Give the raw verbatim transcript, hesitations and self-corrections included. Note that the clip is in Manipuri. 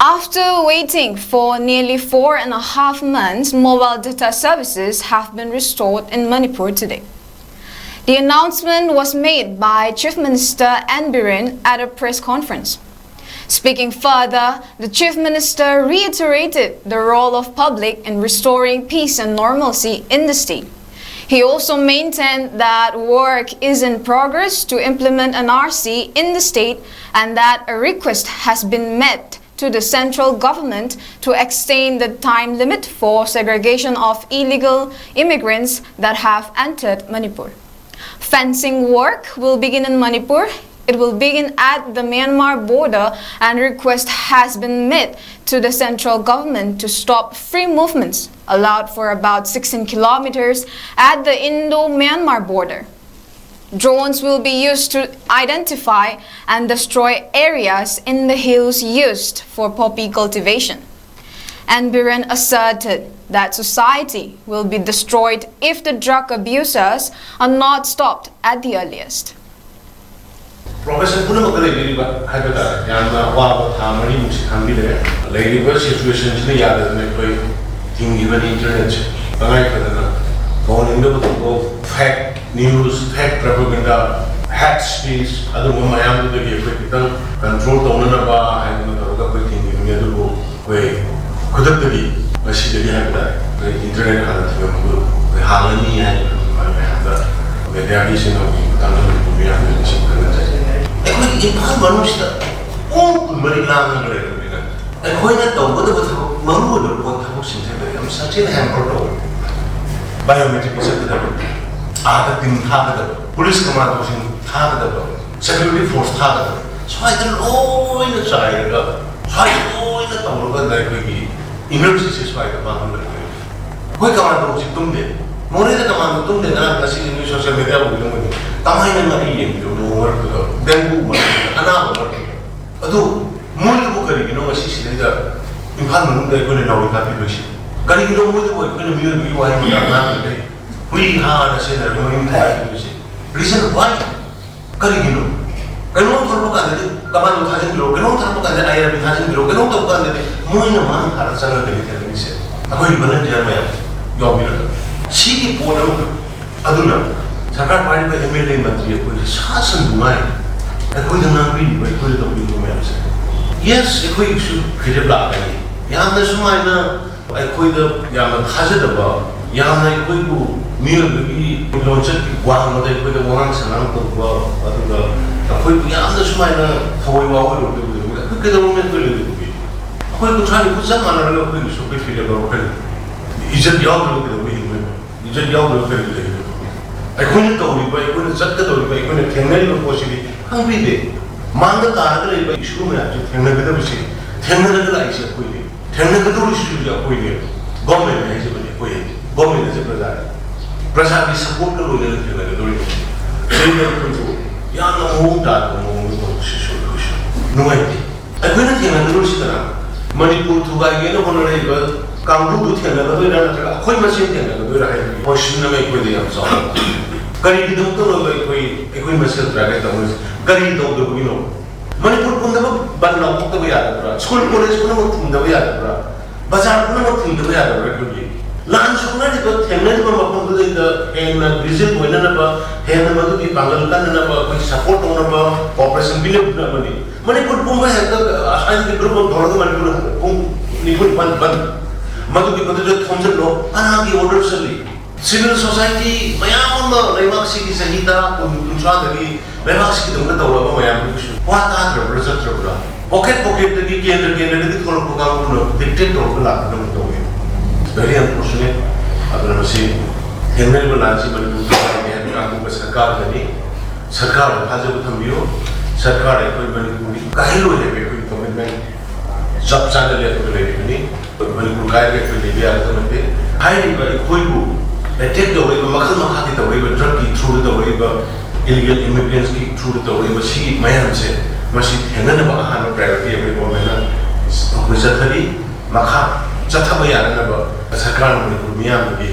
After waiting for nearly four and a half months, mobile data services have been restored in Manipur today. The announcement was made by Chief Minister N Biren at a press conference. Speaking further, the Chief Minister reiterated the role of public in restoring peace and normalcy in the state. He also maintained that work is in progress to implement an R C in the state and that a request has been made to the central government to extend the time limit for segregation of illegal immigrants that have entered Manipur. Fencing work will begin in Manipur. It will begin at the Myanmar border, and request has been made to the central government to stop free movements allowed for about sixteen kilometers at the Indo-Myanmar border. Drones will be used to identify and destroy areas in the hills used for poppy cultivation. And Biren asserted that society will be destroyed if the drug abusers are not stopped at the earliest. Profession ꯄꯨꯝꯅꯃꯛꯇ ꯂꯩꯕꯤꯔꯤꯕ ꯍꯥꯏꯕ ꯇꯥꯔꯦ, ꯌꯥꯝꯅ ꯑꯋꯥꯕ ꯊꯥ ꯃꯔꯤꯃꯨꯛꯁꯤ ꯈꯥꯡꯕꯤꯔꯦ꯫ ꯂꯩꯔꯤꯕ ꯁꯤꯆꯨꯋꯦꯁꯟꯁꯤꯅ ꯌꯥꯗꯗꯅ ꯑꯩꯈꯣꯏ ꯊꯤꯡꯈꯤꯕꯅꯤ ꯏꯟꯇꯔꯅꯦꯠꯁꯦ꯫ ꯇꯉꯥꯏ ꯐꯗꯅ ꯇꯧꯍꯟꯅꯤꯡꯗꯕ ꯊꯧꯗꯣꯛ, ꯐꯦꯛ ꯅ꯭ꯌꯨꯁ, ꯐꯦꯛ ꯄ꯭ꯔꯣꯄꯒꯦꯟꯗꯥ, ꯍꯦꯠ ꯁ꯭ꯄꯤꯆ, ꯑꯗꯨꯒꯨꯝꯕ ꯃꯌꯥꯝꯗꯨꯗꯒꯤ ꯑꯩꯈꯣꯏ ꯈꯤꯇꯪ ꯀꯟꯇ꯭ꯔꯣꯜ ꯇꯧꯅꯅꯕ ꯍꯥꯏꯗꯅ ꯇꯧꯔꯒ ꯑꯩꯈꯣꯏ ꯊꯤꯡꯈꯤꯕꯅꯤ꯫ ꯑꯗꯨꯕꯨ ꯑꯩꯈꯣꯏ ꯈꯨꯗꯛꯇꯗꯤ ꯉꯁꯤꯗꯒꯤ ꯍꯥꯏꯕ ꯇꯥꯔꯦ, ꯑꯩꯈꯣꯏ ꯏꯟꯇꯔꯅꯦꯠ ꯍꯥꯟꯅ ꯊꯤꯡꯉꯝꯕꯗꯨ ꯑꯩꯈꯣꯏ ꯍꯥꯡꯉꯅꯤ ꯍꯥꯏꯗꯅ ꯑꯗꯨꯃꯥꯏꯅ ꯃꯌꯥꯝꯗ ꯃꯦꯗꯤꯌꯥꯒꯤ ꯁꯤꯟꯅꯕꯒꯤ ꯃꯇꯥꯡꯗ ꯃꯅꯤꯄꯨꯔ ꯃꯤꯌꯥꯝꯗ ꯅꯤꯡꯁꯤꯡꯕ ꯈꯪꯍꯟꯖꯔꯤ꯫ ꯑꯩꯈꯣꯏꯒꯤ ꯏꯝꯐꯥꯜ ꯃꯅꯨꯡꯁꯤꯗ ꯄꯨꯡ ꯀꯨꯟꯃꯔꯤ ꯂꯥꯡꯉꯒ ꯂꯩꯔꯕꯅꯤꯅ ꯑꯩꯈꯣꯏꯅ ꯇꯧꯒꯗꯕ ꯊꯕꯛ, ꯃꯔꯨꯑꯣꯏꯕ ꯄꯣꯠ ꯊꯕꯛꯁꯤꯡꯁꯦ ꯌꯥꯝ ꯁꯥꯊꯤꯅ ꯍꯦꯝꯄꯔ ꯇꯧꯋꯦ꯫ ꯕꯥꯏꯑꯣꯃꯦꯇ꯭ꯔꯤꯛꯀꯤ ꯆꯠꯀꯗꯕ, ꯑꯥꯗ ꯇꯤꯝ ꯊꯥꯒꯗꯕ, ꯄꯨꯂꯤꯁ ꯀꯃꯥꯟꯗꯣꯁꯤꯡ ꯊꯥꯒꯗꯕ, ꯁꯦꯀ꯭ꯌꯨꯔꯤꯇꯤ ꯐꯣꯔꯁ ꯊꯥꯒꯗꯕ, ꯁ꯭ꯋꯥꯏꯗ ꯂꯣꯏꯅ ꯆꯥꯏꯔꯒ ꯁ꯭ꯋꯥꯏꯗ ꯂꯣꯏꯅ ꯇꯧꯔꯒ ꯑꯩꯈꯣꯏꯒꯤ ꯏꯅꯔꯖꯤꯁꯦ ꯁ꯭ꯋꯥꯏꯗ ꯃꯥꯡꯍꯟꯕꯅꯦ꯫ ꯑꯩꯈꯣꯏ ꯀꯃꯥꯟꯗꯣꯁꯤ ꯇꯨꯝꯗꯦ꯫ ꯃꯣꯔꯦꯗ ꯀꯃꯥꯟꯗꯣ ꯇꯨꯝꯗꯦ꯫ ꯉꯔꯥꯡ ꯉꯁꯤꯗꯤ ꯅꯣꯏ ꯁꯣꯁꯤꯌꯦꯜ ꯃꯦꯗꯤꯌꯥ ꯎꯕꯤꯔꯝꯒꯅꯤ꯫ ꯀꯃꯥꯏꯅ ꯉꯥꯔꯤ ꯌꯦꯟꯕꯤꯔꯕꯅꯣ ꯃꯔꯛꯇꯨꯗ, ꯗꯦꯡꯒꯨ ꯃꯔꯛꯇꯨꯗ, ꯑꯅꯥꯕ ꯃꯔꯛꯇꯨꯗ? ꯑꯗꯨ ꯃꯣꯏꯗꯨꯕꯨ ꯀꯔꯤꯒꯤꯅꯣ ꯉꯁꯤ ꯁꯤꯗꯩꯗ ꯏꯝꯐꯥꯜ ꯃꯅꯨꯡꯗ ꯑꯩꯈꯣꯏꯅ ꯅꯥꯎꯔꯤ ꯀꯥꯞꯄꯤꯗꯣꯏꯁꯤ? ꯀꯔꯤꯒꯤꯅꯣ ꯃꯣꯏꯗꯨꯕꯨ ꯑꯩꯈꯣꯏꯅ ꯃꯤꯑꯣꯏꯕꯒꯤ ꯋꯥꯍꯩ ꯃꯇꯥ ꯉꯥꯡꯗ꯭ꯔꯒ ꯍꯨꯏ ꯍꯥ ꯍꯥꯅ ꯁꯤꯖꯤꯟꯅꯔꯒ ꯃꯌꯨꯝ ꯊꯥꯗꯣꯏꯁꯤ? Reason why? ꯀꯔꯤꯒꯤꯅꯣ? ꯀꯩꯅꯣꯝ ꯊꯣꯛꯂꯛꯄ ꯀꯥꯟꯗꯗꯤ ꯀꯃꯥꯟꯗꯣ ꯊꯥꯖꯤꯟꯕꯤꯔꯣ, ꯀꯩꯅꯣꯝ ꯊꯣꯛꯂꯛꯄ ꯀꯥꯟꯗꯗꯤ ꯑꯥꯏ ꯑꯥꯔ ꯕꯤ ꯊꯥꯖꯤꯟꯕꯤꯔꯣ, ꯀꯩꯅꯣꯝ ꯇꯧꯕ ꯀꯥꯟꯗꯗꯤ ꯃꯣꯏꯅ ꯃꯥꯡ ꯊꯥꯔ ꯆꯪꯉꯒꯅꯤ ꯊꯦꯡꯅꯔꯤꯁꯦ꯫ ꯑꯩꯈꯣꯏꯒꯤ ꯚꯣꯂꯟꯇꯤꯌꯔ ꯃꯌꯥꯝ ꯌꯥꯎꯕꯤꯔꯒ ꯁꯤꯒꯤ ꯄꯣꯠ ꯑꯃ, ꯑꯗꯨꯅ ꯁꯔꯀꯥꯔ ꯄꯥꯏꯔꯤꯕ ꯑꯦꯝ ꯑꯦꯜ ꯑꯦ ꯃꯟꯇ꯭ꯔꯤ ꯑꯩꯈꯣꯏꯗ ꯁꯥꯁꯟꯗꯨꯉꯥꯏ ꯑꯩꯈꯣꯏꯗ ꯉꯥꯡꯕꯤꯔꯤꯕ, ꯑꯩꯈꯣꯏꯗ ꯇꯧꯕꯤꯔꯤꯕ ꯃꯌꯥꯝꯁꯦ, ꯌꯦꯁ, ꯑꯩꯈꯣꯏꯒꯤꯁꯨ ꯐꯤꯔꯦꯞ ꯂꯥꯛꯀꯅꯤ꯫ ꯌꯥꯝꯅ ꯁꯨꯃꯥꯏꯅ ꯑꯩꯈꯣꯏꯗ ꯌꯥꯝꯅ ꯊꯥꯖꯗꯕ, ꯌꯥꯝꯅ ꯑꯩꯈꯣꯏꯕꯨ ꯃꯤꯑꯣꯏꯕꯒꯤ ꯂꯣꯟꯆꯠꯀꯤ ꯋꯥꯡꯃꯗ ꯑꯩꯈꯣꯏꯗ ꯋꯥꯉꯥꯡ ꯁꯉꯥꯡ ꯇꯧꯕ, ꯑꯗꯨꯒ ꯑꯩꯈꯣꯏꯕꯨ ꯌꯥꯝꯅ ꯁꯨꯃꯥꯏꯅ ꯊꯋꯥꯏ ꯋꯥꯍꯣꯏꯔꯣꯏꯗꯕ ꯑꯩꯈꯣꯏ ꯀꯩꯗꯧꯕ ꯃꯤꯑꯣꯏ ꯂꯩꯔꯤꯕꯒꯦ? ꯑꯩꯈꯣꯏ ꯀꯨꯟꯊ꯭ꯔꯥ ꯅꯤꯐꯨ ꯆꯞ ꯃꯥꯟꯅꯔꯒ ꯑꯩꯈꯣꯏꯒꯤꯁꯨ ꯑꯩꯈꯣꯏ ꯐꯤꯔꯦꯞ ꯂꯧꯔꯛꯀꯅꯤ꯫ ꯏꯖꯠ ꯌꯥꯎꯗꯕ ꯀꯩꯗꯧꯕ ꯍꯤꯡꯗꯣꯏꯅꯣ? ꯏꯖꯠ ꯌꯥꯎꯗꯕ ꯀꯔꯤ ꯂꯩꯒꯦ? ꯑꯩꯈꯣꯏꯅ ꯇꯧꯔꯤꯕ, ꯑꯩꯈꯣꯏꯅ ꯆꯠꯀꯗꯧꯔꯤꯕ, ꯑꯩꯈꯣꯏꯅ ꯊꯦꯡꯅꯔꯤꯕ ꯄꯣꯠꯁꯤꯗꯤ ꯈꯪꯕꯤꯗꯦ꯫ ꯃꯥꯡꯗ ꯇꯥꯔꯒ ꯂꯩꯕ ꯏꯁꯨ ꯃꯌꯥꯝꯁꯤ ꯊꯦꯡꯅꯒꯗꯕꯁꯤ, ꯊꯦꯡꯅꯔꯒ ꯂꯥꯛꯏꯁꯦ ꯑꯩꯈꯣꯏꯅꯦ, ꯊꯦꯡꯅꯒꯗꯧꯔꯤꯁꯤꯁꯨ ꯑꯩꯈꯣꯏꯅꯦ꯫ ꯒꯣꯔꯃꯦꯟ ꯍꯥꯏꯖꯕꯅꯤ ꯑꯩꯈꯣꯏ ꯍꯥꯏꯗꯤ꯫ ꯒꯣꯔꯃꯦꯟ ꯑꯁꯤ ꯄ꯭ꯔꯖꯥꯅꯤ꯫ ꯄ꯭ꯔꯖꯥꯒꯤ ꯁꯄꯣꯔꯠꯀ ꯂꯣꯏꯅꯅ ꯊꯦꯡꯅꯒꯗꯧꯔꯤꯕꯅꯤ꯫ ꯑꯗꯨꯅ ꯑꯩꯈꯣꯏꯁꯨ ꯌꯥꯝꯅ ꯃꯑꯣꯡ ꯇꯥꯗꯕ ꯃꯑꯣꯡꯗ ꯇꯧꯕꯁꯤꯁꯨ ꯑꯩꯈꯣꯏꯁꯨ ꯅꯨꯡꯉꯥꯏꯇꯦ꯫ ꯑꯩꯈꯣꯏꯅ ꯊꯦꯡꯅꯒꯗꯧꯔꯤꯁꯤ ꯀꯅꯥ? ꯃꯅꯤꯄꯨꯔ ꯊꯨꯒꯥꯏꯒꯦꯅ ꯍꯣꯠꯅꯔꯛꯏꯕ ꯀꯥꯡꯕꯨꯗꯨ ꯊꯦꯡꯅꯒꯗꯣꯏꯔꯥ, ꯅꯠꯇ꯭ꯔꯒ ꯑꯩꯈꯣꯏ ꯃꯁꯦꯟ ꯊꯦꯡꯅꯒꯗꯣꯏꯔꯥ ꯍꯥꯏꯕꯒꯤ ꯀꯣꯏꯁꯟ ꯑꯃ ꯑꯩꯈꯣꯏꯗ ꯌꯥꯝ ꯆꯥꯎꯅ ꯂꯥꯛꯏ꯫ ꯀꯔꯤꯒꯤꯗꯃꯛꯇꯅꯣꯕ ꯑꯩꯈꯣꯏ, ꯑꯩꯈꯣꯏ ꯃꯁꯦꯜ ꯇ꯭ꯔꯥꯏꯕꯦꯜ ꯇꯧꯅꯔꯤꯁꯤ? ꯀꯔꯤ ꯇꯧꯗꯕꯒꯤꯅꯣ? ꯃꯅꯤꯄꯨꯔ ꯄꯨꯝꯅꯃꯛ ꯕꯟ ꯂꯥꯎꯊꯣꯛꯇꯕ ꯌꯥꯗꯕ꯭ꯔꯥ? ꯁ꯭ꯀꯨꯜ ꯀꯣꯂꯦꯖ ꯄꯨꯝꯅꯃꯛ ꯊꯤꯡꯗꯕ ꯌꯥꯗꯕ꯭ꯔꯥ? ꯕꯖꯥꯔ ꯄꯨꯝꯅꯃꯛ ꯊꯤꯡꯗꯕ ꯌꯥꯗꯕ꯭ꯔꯥ? ꯑꯩꯈꯣꯏꯒꯤ ꯂꯥꯟ ꯁꯣꯛꯅꯔꯤꯕ, ꯊꯦꯡꯅꯔꯤꯕ ꯃꯐꯝꯗꯨꯗꯩꯗ ꯍꯦꯟꯅ ꯚꯤꯖꯤꯜ ꯑꯣꯏꯅꯅꯕ, ꯍꯦꯟꯅ ꯃꯗꯨꯒꯤ ꯄꯥꯡꯒꯜ ꯀꯟꯅꯅꯕ, ꯑꯩꯈꯣꯏ ꯁꯄꯣꯔꯠ ꯇꯧꯅꯕ, ꯀꯣꯑꯣꯄꯔꯦꯁꯟ ꯄꯤꯅꯕꯗꯨꯅ ꯑꯃꯅꯤ꯫ ꯃꯅꯤꯄꯨꯔ ꯄꯨꯝꯕ ꯍꯦꯛꯇ ꯑꯁ꯭ꯋꯥꯏꯗꯒꯤ ꯒ꯭ꯔꯨꯞ ꯑꯃ ꯇꯧꯔꯒ ꯃꯅꯤꯄꯨꯔ ꯄꯨꯡ ꯅꯤꯐꯨ ꯅꯤꯄꯥꯟ ꯕꯟ, ꯃꯗꯨꯒꯤ ꯃꯗꯨꯗ ꯊꯣꯝꯖꯤꯜꯂꯣ, ꯀꯅꯥꯒꯤ ꯑꯣꯔꯗꯔ ꯆꯠꯂꯤ? ꯁꯤꯚꯤꯜ ꯁꯣꯁꯥꯏꯇꯤ ꯃꯌꯥꯝ ꯑꯃ ꯂꯩꯕꯥꯛꯁꯤꯒꯤ ꯆꯍꯤ ꯇꯔꯥ, ꯀꯨꯟ, ꯀꯨꯟꯊ꯭ꯔꯥꯗꯒꯤ ꯂꯩꯕꯥꯛꯁꯤꯒꯤꯗꯃꯛꯇ ꯇꯧꯔꯕ ꯃꯌꯥꯝꯗꯨꯒꯤꯁꯨ ꯋꯥ ꯇꯥꯗ꯭ꯔꯕ꯭ꯔꯥ, ꯆꯠꯇ꯭ꯔꯕ꯭ꯔꯥ? ꯄꯣꯀꯦꯠ ꯄꯣꯀꯦꯠꯇꯒꯤ, ꯀꯦꯟꯗ꯭ꯔ ꯀꯦꯟꯗ꯭ꯔꯗꯒꯤ ꯊꯣꯛꯂꯛꯄ ꯀꯥꯡꯕꯨꯅ ꯗꯤꯛꯇꯦꯠ ꯇꯧꯔꯒ ꯂꯥꯛꯄꯗꯧꯅ ꯇꯧꯋꯤ꯫ Very unfortunate꯫ ꯑꯗꯨꯅ ꯃꯁꯤ ꯊꯦꯡꯅꯔꯤꯕ ꯂꯥꯟꯁꯤ ꯃꯅꯤꯄꯨꯔꯒꯤ ꯀꯥꯡꯕꯨꯒ ꯁꯔꯀꯥꯔꯒꯅꯤ꯫ ꯁꯔꯀꯥꯔꯗ ꯊꯥꯖꯕ ꯊꯝꯕꯤꯌꯨ꯫ ꯁꯔꯀꯥꯔ ꯑꯩꯈꯣꯏ ꯃꯅꯤꯄꯨꯔꯒꯤ ꯀꯥꯏꯍꯜꯂꯣꯏ ꯍꯥꯏꯕ ꯑꯩꯈꯣꯏꯒꯤ ꯀꯃꯤꯠꯃꯦꯟ ꯆꯞ ꯆꯥꯅ ꯂꯦꯞꯄꯒ ꯂꯩꯔꯤꯕꯅꯤ꯫ ꯃꯅꯤꯄꯨꯔ ꯀꯥꯏꯔꯒ ꯑꯩꯈꯣꯏ ꯂꯩꯕ ꯌꯥꯒꯗꯕ ꯅꯠꯇꯦ꯫ ꯍꯥꯏꯔꯤꯕ ꯑꯩꯈꯣꯏꯕꯨ ꯑꯦꯇꯦꯛ ꯇꯧꯔꯛꯏꯕ, ꯃꯈꯜ ꯃꯈꯥꯒꯤ ꯇꯧꯔꯛꯏꯕ, ꯗ꯭ꯔꯒꯀꯤ ꯊ꯭ꯔꯨꯗ ꯇꯧꯔꯛꯏꯕ, ꯏꯂꯤꯒꯦꯜ ꯏꯃꯤꯒ꯭ꯔꯦꯟꯁꯀꯤ ꯊ꯭ꯔꯨꯗ ꯇꯧꯔꯛꯏꯕ ꯁꯤꯒꯤ ꯃꯌꯥꯝꯁꯦ, ꯃꯁꯤ ꯊꯦꯡꯅꯅꯕ ꯑꯍꯥꯟꯕ ꯄ꯭ꯔꯥꯏꯌꯣꯔꯤꯇꯤ ꯑꯩꯈꯣꯏ ꯒꯣꯔꯃꯦꯟꯅ ꯑꯩꯈꯣꯏ ꯆꯠꯊꯔꯤ꯫ ꯃꯈꯥ ꯆꯠꯊꯕ ꯌꯥꯅꯅꯕ ꯁꯔꯀꯥꯔꯅ ꯃꯅꯤꯄꯨꯔ ꯃꯤꯌꯥꯝꯒꯤ